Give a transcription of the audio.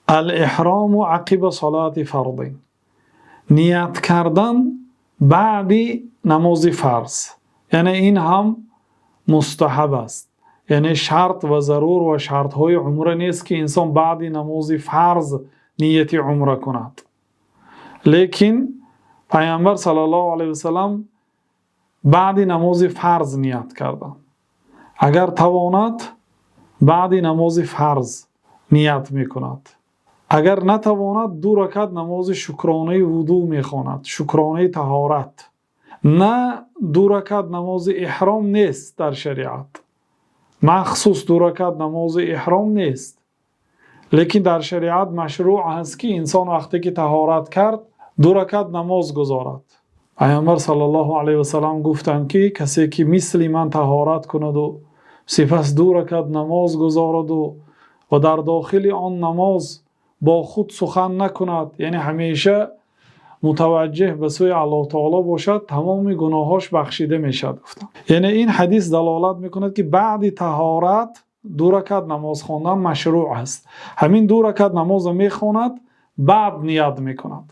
الإحرام عقب صلاة فرض, ният кардан баъди намози фарз, яъне ин ҳам мустаҳаб аст. Яъне шарт ва зарур ва шартҳои умра нест, ки инсон баъди намози фарз нияти умра кунад. Лекин Пайғамбар саллаллоҳу алайҳи васаллам баъди намози фарз ният карданд. Агар тавонад, баъди намози фарз ният мекунад. Агар натавонад, ду ракат намози шукронаи вудӯ мехонад, шукронаи таҳорат. На ду ракат намози эҳром нест дар шариат, махсус ду ракат намози эҳром нест. Лекин дар шариат машрӯъ аст, ки инсон вақте ки таҳорат кард, ду ракат намоз гузорад. Пайғамбар саллаллоҳу алайҳи васаллам гуфтанд, ки касе ки мисли ман таҳорат кунаду сипас ду ракат намоз гузораду ва дар дохили он намоз бо худ сухан накунад, яъне ҳамеша мутаваҷҷеҳ ба сӯи Аллоҳ таоло бошад, тамоми гуноҳош бахшида мешавад, гуфтанд. Яъне ин ҳадис далолат мекунад, ки баъди таҳорат ду ракат намоз хондан машрӯъ аст. Ҳамин ду ракат намозро мехонад, баъд ният мекунад.